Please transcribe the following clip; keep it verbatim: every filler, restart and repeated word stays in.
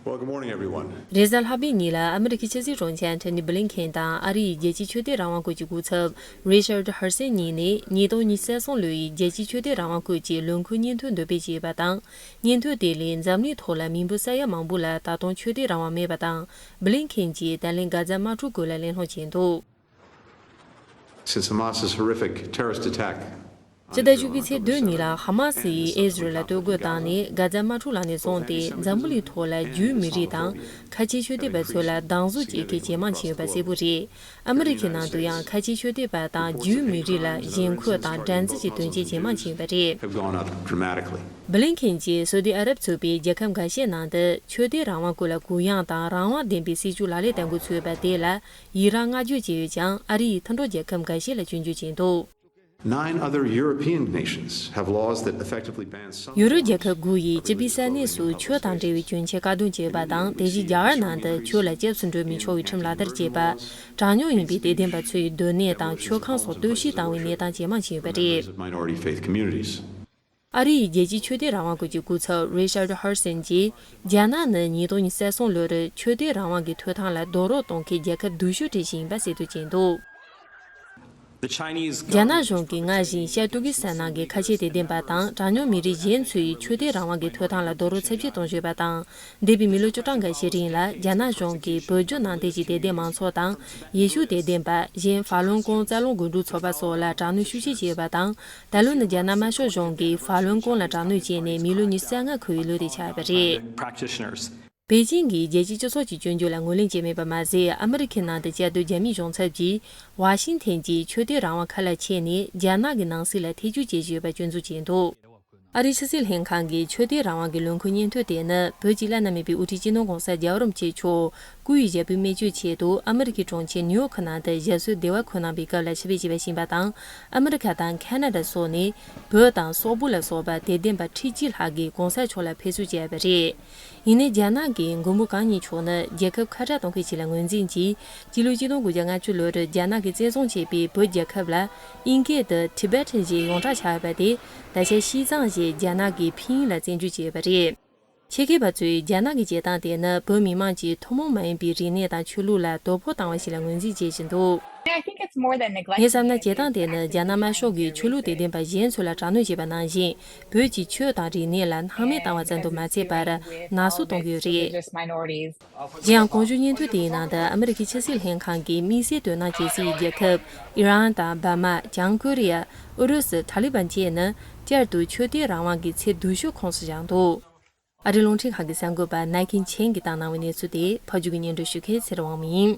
Well, good morning, everyone. རེས་གཟའ་ལྷག་པའི་ཉིན་ལ་ཨ་མི་རི་ཀའི་ཕྱི་སྲིད་དྲུང་ཆེ་ཨན་ཐོ་ནི་བྷི་ལིན་ཁེན་དང་ཨ་རི་ཡི་རྒྱལ་སྤྱིའི་ཆོས་དད་རང་དབང་སྐོར་གྱི་སྐུ་ཚབ་རི་ཤར་ཧར་སན་གཉིས་ནས་ཉིས་སྟོང་ཉི་ཤུ་རྩ་གསུམ་ལོ་ཡི་རྒྱལ་སྤྱིའི་ཆོས་དད་རང་དབང་སྐོར་གྱི་ལས་འགུལ་སྙན་ཐོ་འདོན་སྤེལ་བྱས་པ་དང་། སྙན་ཐོ་དེ་ལས་འཛམ་གླིང་ཐོག་ལ་མི་འབོར་ས་ཡ་མང་པོ་ལ་ད་དུང་ཆོས་དད་རང་དབང་མེད་པ་དང་། བྷི་ལིན་ཁེན་གྱིས་ད་ལན་གྷ་ཛ་དམག་འཁྲུག་སྐོར་ལ་གླེང་སློང་བྱས་འདུག། Since Hamas's horrific terrorist attack སྤྱི་ཟླ་བཅུ་པའི་ཚེས་བདུན་ཉིན་ལ་ཧ་མ་སི་ཡིས་ཨི་ཟི་རལ་ལ་གཏོར་རྒོལ་བཏང་ནས་གྷ་ཛ་དམག་འཁྲུག་ལངས་ནས་བཟུང་སྟེ་འཛམ་བུ་གླིང་ཐོག་ལ་ཇུའུ་མི་རིགས་དང་ཁ་ཆེའི་ཆོས་དད་པ་ཚོ་ལ་སྡང་ཟུག་བྱེད་མཁན་ཇེ་མང་ཕྱིན་ཡོད་པ་གསལ་པོ་རེད། ཨ་མི་རི་ཁའི་ནང་དུ་ཡང་ཁ་ཆེའི་ཆོས་དད་པ་དང་ཇུའུ་མི་རིགས་ལ་ཞེན་ཁོག་དང་འགྲན་རྩོད་ཀྱི་དོན་རྐྱེན་ཇེ་མང་ཕྱིན་ཡོད་པ་རེད། Have gone up dramatically. བྷི་ལིན་ཁེན་གྱིས་སོ་ཏི་ཨ་རབ་ཚོགས་པའི་རྒྱལ་ཁབ་འགའ་ཤས་ནང་དུ་ཆོས་དད་རང་དབང་སྐོར་ལ་གུ་ཡངས་དང་རང་དབང་ལྡན་པའི་སྲིད་བྱུས་ལག་ལེན་བསྟར་འགོ་ཚུགས་པ་དེ་ལ་ཡི་རང་བསྔགས་བརྗོད་བྱས་ཡོད་ཀྱང་ཨ་རི་ཡི་མཐུན་གྲོགས་རྒྱལ་ཁབ་འགའ་ཤས་ལ་སྐྱོན་བརྗོད་བྱས་འདུག། Nine other European nations have laws that effectively ban some ཡུ་རོབ་རྒྱལ་ཁབ་དགུ་ཡིས་སྤྱི་པའི་ས་གནས་སུ་ཆོས་དང་འབྲེལ་བའི་གྱོན་ཆས་བཀག་སྡོམ་བྱས་པ་དང་། དེ་བཞིན་རྒྱ་གར་ནང་དུ་ཆོས་ལ་སྐྱབས་སུ་འགྲོ་མི་ཆོག་པའི་ཁྲིམས་ལག་བསྟར་བྱས་པ། གྲངས་ཉུང་ཡིན་པའི་དད་ལྡན་པ་ཚོའི་སྡོད་གནས་དང་ཆོས་ཁང་སོགས་གཏོར་བཤིག་བཏང་བའི་གནས་སྟངས་ཇེ་མང་ཕྱིན་ཡོད་པ་རེད། Members of minority faith communities. ཨ་རི་ཡི་རྒྱལ་སྤྱིའི་ཆོས་དད་རང་དབང་སྐོར་གྱི་སྐུ་ཚབ་རི་ཤར་ཧར་སན་གྱིས། རྒྱ་ནག་ནི་ཉིས་སྟོང་ཉི་ཤུ་རྩ་གསུམ་ལོར་ཆོས་དད་རང་དབང་གི་ཐོབ་ཐང་ལ་རྡོག་རོལ་གཏོང་མཁན་རྒྱལ་ཁབ་སྡུག་ཤོས་གྲས་ཤིག་ཡིན་པ་གསལ་སྟོན་བྱས་འདུག། The Chinese རྒྱ་ནག་གཞུང་གིས་སྔར་བཞིན་ཤར་ཏུར་ཀི་སི་ཐན་ནང་གི་ཁ་ཆེ་དད་ལྡན་པ་དང་གྲངས་ཉུང་མི་རིགས་གཞན་ཚོའི་ཆོས་དད་རང་དབང་གི་ཐོབ་ཐང་ལ་རྡོག་རོལ་ཚབས་ཆེ་གཏོང་བཞིན་པ་དང་། འདས་པའི་མི་ལོ་བཅུ་གྲངས་འགའ་ཤས་རིང་ལ་རྒྱ་ནག་གཞུང་གིས་བོད་བརྒྱུད་ནང་བསྟན་གྱི་དད་ལྡན་མང་ཚོགས་དང་ཡེ་ཤུ་དད་ལྡན་པ། གཞན་ཧྥ་ལུན་ཀོང་རྩ་རླུང་དགོན་སྒྲུབ་ཚོགས་པ་སོགས་ལ་དྲག་གནོན་ཤུགས་ཆེ་བྱས་ཡོད་པ་དང་། ད་ལོ་ནི་རྒྱ་ནག་དམར་ཤོག་གཞུང་གིས་ཧྥ་ལུན་ཀོང་ལ་དྲག་གནོན་བྱས་ནས་མི་ལོ་ཉི་ཤུ་རྩ་ལྔ་འཁོར་བའི་ལོ་དེ་ཆགས་ཡོད་པ་རེད། Practitioners. པེ་ཅིང་གིས་རྒྱལ་སྤྱིའི་སྤྱི་ཚོགས་ཀྱི་སྐྱོན་བརྗོད་ལ་ངོས་ལེན་བྱས་མེད་པ་མ་ཟད། ཨ་མི་རི་ཁའི་ནང་དུ་བཅའ་སྡོད་རྒྱ་མིའི་གཞུང་ཚབ་ཀྱིས་ཝ་ཤིང་ཐན་གྱི་ཆོས་དད་རང་དབང་ཁ་ལག་ཕྱེ་ནས་རྒྱ་ནག་གི་ནང་སྲིད་ལ་ཐེ་བྱུས་བྱེད་བཞིན་ཡོད་པ་སྐྱོན་འཛུགས་བྱས་འདུག། ཨ་རིའི་ཕྱི་སྲིད་ལྷན་ཁང་གི་ཆོས་དད་རང་དབང་གི་ལས་འགུལ་སྙན་ཐོ་དེ་ནི་བོད་ཀྱི་བླ་ན་མེད་པའི་དབུ་ཁྲིད་སྤྱི་ནོར་༧གོང་ས་༧རྒྱལ་བ་རིན་པོ་ཆེ་མཆོག་སྐུ་ཡི་ཞབས་པུས་མེ་མཆོད་ཆེད་དུ་ཨ་མི་རི་ཁའི་གྲོང་ཁྱེར་ནིའུ་ཡོག་ནང་དུ་ཞབས་སོར་བདེ་བར་འཁོད་གནང་བའི་སྐབས་ལ་ཆིབས་བསྒྱུར་བྱས་པ་ཞིག་ཡིན་པ་དང་། ཨ་མི་རི་ཁ་དང་ཁ་ན་ཌ་སོགས་ནས་བོད་དང་སོག་པོ་ལ་སོགས་པ་དད་ལྡན་པ་ཁྲི་གཅིག་ལྷག་གིས་གོང་ས་མཆོག་ལ་ཕེབས་བསུ་བྱས་པ་རེད། ཡིན་ནའི་རྒྱ་ནག་གི་མགོན་པོ་གང་ཉིད་མཆོག་ནི་རྒྱལ་ཁབ་ཁ་བྲལ་གཏོང་མཁན་ཞིག་ལ་ངོས་འཛིན་གྱིས། སྤྱི་ལོ་ཆིག་སྟོང་དགུ་བརྒྱ་ལྔ་བཅུ་ལོར་རྒྱ་ནག་གིས་བཙན་བཟུང་བྱས་པའི་བོད་རྒྱལ་ཁབ་ལ་དབྱིན་སྐད་དུ་Tibetan ཞེས་ཡོངས་གྲགས་ཆགས་ཡོད་པ་དེ། ད་ཆ་ཤིས་ཙང་ཞེས་རྒྱ་ནག་གི་ཕིན་ཡིག་ལ་བཙན་བྱོལ་བྱས་ཡོད་པ་རེད། ཆེད་མཁས་པ་ཚོས་རྒྱ་ནག་གི་བྱེད་སྟངས་དེ་ནི་བོད་མི་དམངས་ཀྱི་ཐུན་མོང་མ་ཡིན་པའི་རིག་གནས་དང་ཆོས་ལུགས་ལ་དོ་ཕོག་བཏང་བ་ཞིག་ལ་ངོས་འཛིན་བྱེད་བཞིན་འདུག། I think it's more than neglect. ངས་བསམ་ན་བྱེད་སྟངས་དེ་ནི་རྒྱ་ནག་དམར་ཤོག་གིས་ཆོས་ལུགས་དད་ལྡན་པ་གཞན་ཚོ་ལ་དྲག་གནོན་བྱས་པ་ནང་བཞིན། བོད་ཀྱི་ཆོས་དང་རིག་གནས་ལ་སྣང་མེད་བཏང་བ་ཙམ་དུ་མ་ཚད་པར་ནག་བསུབ་གཏོང་གི་ཡོད་རེད། Religious minorities. གཞན་ཡང་གོང་ཞུས་སྙན་ཐོ་དེའི་ནང་དུ་ཨ་མི་རི་ཁའི་ཕྱི་སྲིད་ལྷན་ཁང་གིས་དམིགས་བསལ་དོ་སྣང་བྱེད་སའི་རྒྱལ་ཁབ་ཨི་རན་དང་འབར་མ། བྱང་ཀོ་རི་ཡ། ཨུ་རུ་སུ། ཐ་ལི་བན་བཅས་ནི་བསྐྱར་དུ་ཆོས་དད་རང་དབང་གི་ཚད་སྡུག་ཤོས་ཁོངས་སུ་བཞག་འདུག། ཨ་རིའི་རླུང་འཕྲིན་ཁང་གི་གསར་འགོད་པ་ནཱ་ཁིན་ཆེན་གྱིས་བཏང་གནང་བའི་གནས་ཚུལ་དེ་ཕབ་སྒྱུར་གྱིས་སྙན་སྒྲོན་ཞུ་མཁན་ཚེ་རིང་དབང་མོ་ཡིན།